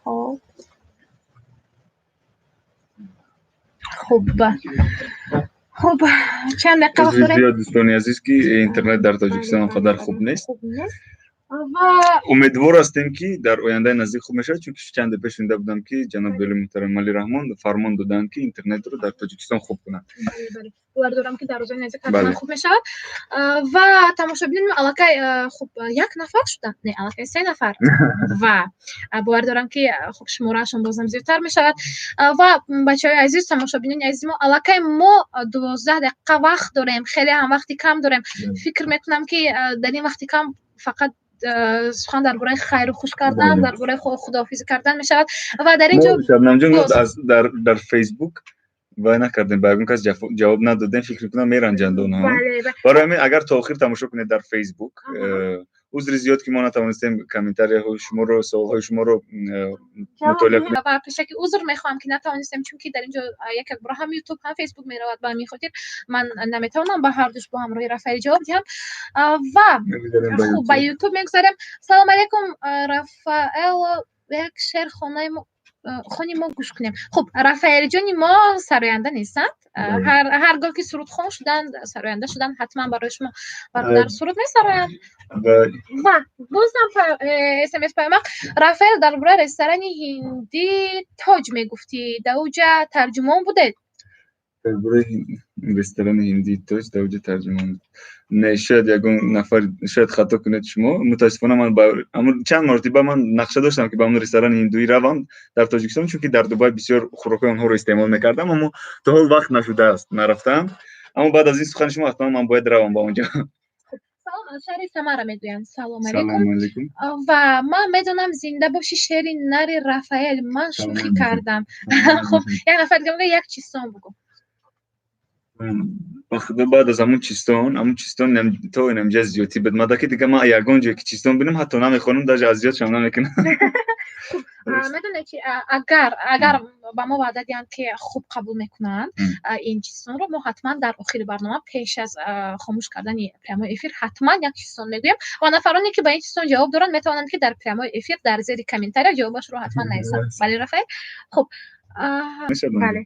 Хоб, хуб, хуб, чанд дақиқа вақт дорем. Зиёд, дӯстони азиз, ки интернет дар Тоҷикистон он қадар хуб нест. Хуб нест ва Умедвор ҳастем, ки дар ояндаи наздик хуб мешавад, чунки чанде пеш шунида будам, ки ҷаноби олии муҳтарам Эмомалӣ Раҳмон фармон доданд, ки интернетро дар Тоҷикистон хуб кунанд. Бале, бовар дорам, ки дар рӯзои наздик ҳатман хуб мешавад. Ва тамошобинони аллакай, хуб, як нафар шуданд, не, аллакай се нафар, ва бовар дорам, ки, хуб, шумораашон бозам зиёдтар мешавад. Ва бачаҳои азиз, тамошобинони азизи мо, аллакай мо 12 дақиқа вақт дорем, хеле ҳам вақти кам дорем. Фикр мекунам, ки дар ин вақти кам фақат сухан дар бораи хайру хуш кардан, дар бораи худоҳофизӣ кардан мешавад. Ва дар ин ҷо Шабнамҷон, дар Фейсбук вай накардем, ба ягон кас ҷавоб надодем, фикр мекунам, меранҷанд онҳо. Барои ҳамин, агар то охир тамошо кунед дар Фейсбук, узри зиёд, ки мо натавонистем комментарияҳои шуморо, суолҳои шуморо мутолиа кунем. Ва пешаки узр мехоҳам, ки натавонистем, чунки дар ин ҷо як як бора ҳам Ютуб, ҳам Фейсбук меравад, ба ҳамин хотир ман наметавонам ба ҳардуш бо ҳамроҳи Рафаэл ҷавоб диҳам. Ва хуб, ба Ютуб мегузарем. Салом алейкум, Рафаэл, як шеър хонаи хони мо гӯш кунем. Хуб, Рафаэлҷони мо сароянда нестанд. Ҳар гоҳ ки сурудхон шуданд, сароянда шуданд, ҳатман барои шумо бародар суруд месароянд. Ва бознам СМС паёмак. Рафаэл, дар бораи ресторани ҳиндӣ Тоҷ мегуфтӣ, дар тарҷумон будед? Дар бораи ресторани ҳиндии Тоҷ дар уҷа тарҷумон? Не, шояд ягон нафар, шояд хато кунед шумо. Мутаассифона, ман чанд маротиба ман нақша доштам, ки ба он ресторани ҳиндуӣ равам дар Тоҷикистон, чунки дар Дубай бисёр хӯрокҳои онҳоро истеъмол мекардам, аммо то ҳол вақт нашудааст, нарафтаам. Аммо баъд аз ин сухани шумо ҳатман ман бояд равам ба он ҷо. Салом, аз шаҳри Самара мегӯянд. Салом алейкум. Ва ман медонам, зинда боши шери нари Рафаэл, ман шӯхӣ кардам. Хуб, як нафар дига мегӯяд, як чистон бугӯ. Ба худо, баъд аз ҳамун чистон то инамҷа зиёдтӣ буд мадаки, дига ман ягон ҷое ки чистон бинам, ҳатто намехонам, даже азиётшам намекунам. Медонед чи, агар ба мо ваъда диҳанд, ки хуб қабул мекунанд ин чистонро, мо ҳатман дар охири барнома, пеш аз хомӯш кардани прямой эфир, ҳатман як чистон мегӯем. Ва нафароне, ки ба ин чистон ҷавоб доранд, метавонанд, ки дар прямой эфир дар зери комментария ҷавобашро ҳатман нависанд. Бале, Рафаэл, хуб. Бале.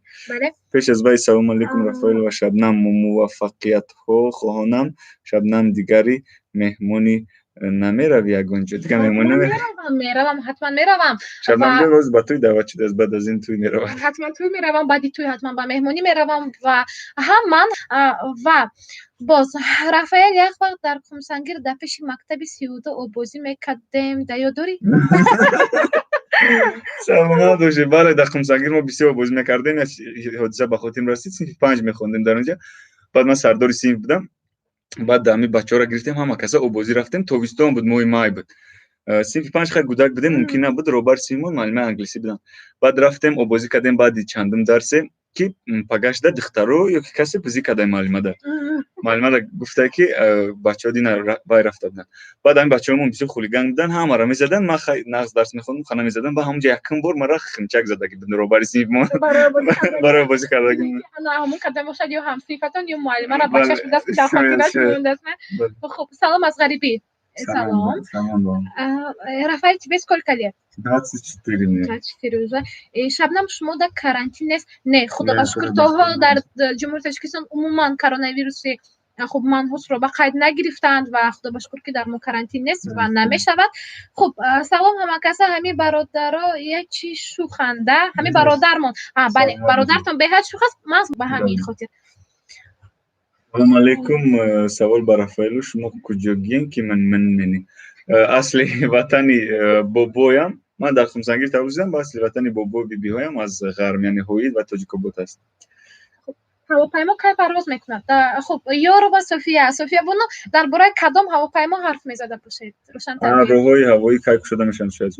Пеш аз вай, салому алейкум, Рафаэл ва Шабнам, муваффақиятҳо хоҳонам. Шабнам, дигари меҳмонӣ намерави ягон ҷо? Дига меҳмонӣ Меравам, меравам, ҳатман меравам. Шабнам боз ба тӯй даъват шудааст, баъд аз ин тӯй меравад. Ҳатман тӯй меравам, баъди тӯй ҳатман ба меҳмонӣ меравам. Ва ҳам ман. Ва боз Рафаэл, як вақт дар Қумсангир дар пеши мактаби 32 оббозӣ мекардем, дар ёд дорӣ? Саломат бошед. Бале, дар Қумсангир мо бисёр бозӣ мекардем. Як ҳодиса ба хотирам расид. Синфи панҷ мехондем дар онҷа. Баъд ман сардори синф будам. Баъд ҳами бачаҳоро гирифтем, ҳама каса оббозӣ рафтем. Тобистон буд, моҳи май буд, синфи панҷ, хай, кӯдак будем, мумкин набуд. Роҳбари синфмон муаллимаи англисӣ буданд. Баъд рафтем, оббозӣ кардем. Баъди чандум дарсе ки пагашда духтаро ё ки касе бозӣ карда, муаллимада гуфта, ки бачаҳо дина вай рафта буданд. Баъд ҳамин бачаҳомон бисёр хулиган буданд, ҳамаро мезаданд. Ман хай нағз дарс мехондам, хана мезадам. Ба ҳамонҷо якум бор мара химчак задаги буд роҳбари синфмон барои бозӣ кардаги. Ҳамон карда бошад ё ҳамсинфатон, ё муаллимара ба чашми даст дар хотираш мондааст. Хуб, салом аз ғарибӣ. Салом. Рафаэль, тебе сколько лет? 24 мне. 24 уже. Шабнам, шумо дар карантин нест? Не, худо ба шукр, то ҳол дар Ҷумҳурии Тоҷикистон умуман коронавируси, хуб, манҳусро ба қайд нагирифтаанд ва худо ба шукр, ки дар мо карантин нест ва намешавад. Хуб, салом ҳама каса, ҳамин бародаро як чи шӯханда, ҳамин бародармон. Бале, бародартон беҳад шӯх аст, ман ба ҳамин хотир. Салому алейкум. Савол ба Рафаэлу: шумо куҷогиен, ки ман мени асли ватани бобоям, ман дар Хумсангир таваллуд шудам, ба асли ватани бобою бибиҳоям аз ғарм, яъне Ҳоид ва Тоҷикобод аст. Ҳавопаймо кай парвоз мекунад? Хуб, Ёрова София, София бону, дар бораи кадом ҳавопаймо ҳарф мезада бошед? Рӯшантар. Роҳҳои ҳавоӣ кай кушода мешаванд, шояд,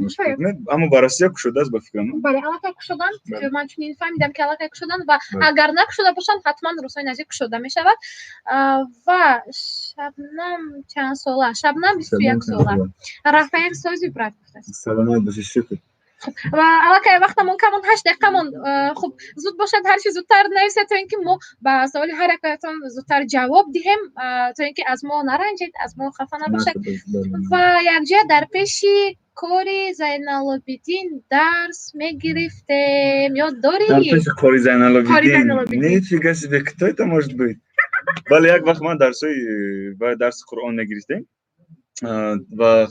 аммо ба Россия кушодааст, ба фикрам. Бале, аллакай кушоданд. Ман чунин фаҳмидам, ки аллакай кушоданд ва агар накушода бошанд, ҳатман рӯзҳои наздик кушода мешавад. Ва Шабнам чанд сола? Шабнам 21 сола. Рафаэл, сози, брат, гуфтааст. Саломат бошед, шукр. Ва аллакай вақтамон камон, 8 дақиқа монд. Хуб, зуд бошад, ҳарчи зудтар нависед, то ин ки мо ба саволи ҳар якатон зудтар ҷавоб диҳем, то ин ки аз мо наранҷед, аз мо хафа набошед. Ва якҷоя дар пеши кори Зайналобиддин дарс мегирифтем, ёд дорӣ? Дар пеши қори Зайналобиддин? Нифига себе, кто это может быть? Бале, як вақт ман дарсҳои дарси Қуръон мегирифтем ва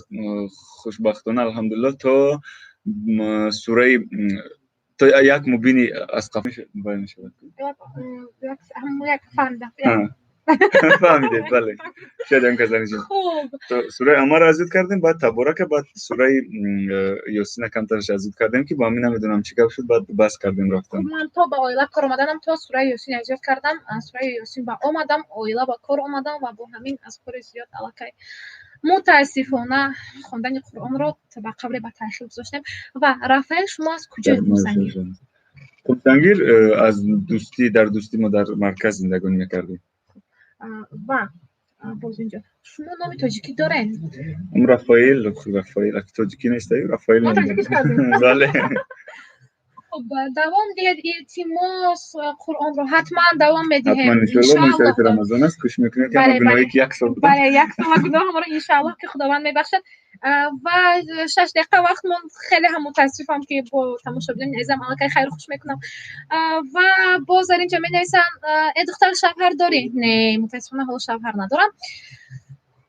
хушбахтона, алҳамдулилло, то сураи, то як мубини аз мешавад. Фаҳмидед, бале, шояд он кас. Сураи Аммаро аз ёд кардем, баъд Таборака, баъд сураи Ёсина камтараш аз ёд кардем, ки ба ҳамин намедонам чӣ гап шуд, баъд бас кардем, рафтам. Ман то ба оила кор омаданам, то сураи Ёсин аз ёд кардам, сураи Ёсин ба омадам, оила ба кор омадам ва бо ҳамин аз кори зиёд аллакай, мутаассифона, хондани Қуръонро ба қавле ба таъхир гузоштем. Ва Рафаэл, шумо аз куҷои Қумсангир? Қумсангир, аз Дӯстӣ, дар Дӯстӣ мо дар марказ зиндагонӣ мекардем. Ва боз инҷо: шумо номи тоҷикӣ доред? Рафаэл, Рафаэл тоҷикӣ нест, Рафаэл. Бале. Хуб, давом диҳед, илтимос, Қуръонро. Ҳатман давом медиҳем. Ҳатман, иншоалло. Моҳи шарифи Рамазон аст, кӯшиш мекунем, ки ҳама гуноҳе ки як сол буд. Бале, як сола гуноҳаморо, иншоаллоҳ, ки Худованд мебахшад. Ва 6 дақиқа вақт монд. Хеле ҳам мутаассифам, ки бо тамошобинони азизам аллакай хайру хуш мекунам. Ва боз дар инҷо менависанд: «Э, духтар, шавҳар дорӣ?» Не, мутаассифона, ҳоло шавҳар надорам.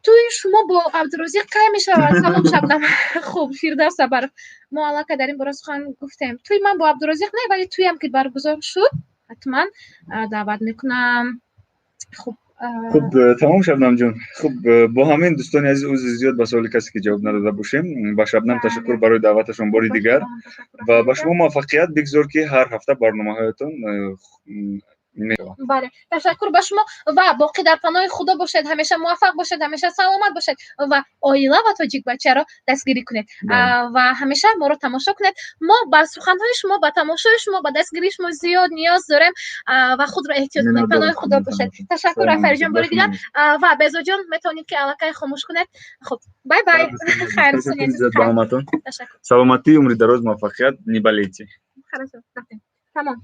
«Тӯи шумо бо Абдурозиқ кай мешавад? Салом, Шабнам». Хуб, Фирдавс Сабаров, мо аллакай дар ин бора сухан гуфтем. Тӯи ман бо Абдурозиқ не, вале тӯям ки баргузор шуд, ҳатман даъват мекунам. Хуб. Хуб, тамом, Шабнамҷон. Хуб, бо ҳамин, дӯстони азиз, узри зиёд ба саволи касе ки ҷавоб надода бошем. Ба Шабнам ташаккур барои даъваташон бори дигар ва ба шумо муваффақият. Бигзор, ки ҳар ҳафта барномаҳоятон Бале, ташаккур ба шумо ва боқӣ дар паноҳи Худо бошед. Ҳамеша муваффақ бошед, ҳамеша саломат бошед ва оила ва тоҷикбачаро дастгирӣ кунед ва ҳамеша моро тамошо кунед. Мо ба суханҳои шумо, ба тамошои шумо, ба дастгирии шумо зиёд ниёз дорем ва худро эҳтиёт кунед. Паноҳи Худо бошед. Ташаккур, Рафаэлҷон, бори дигар. Ва Безоҷон, метавонед, ки аллакай хомӯш кунед. Хуб, бай бай, хайр. Ба ҳаматон саломатӣ, умри дароз, муваффақият, не болейте. Хорошо, тамом.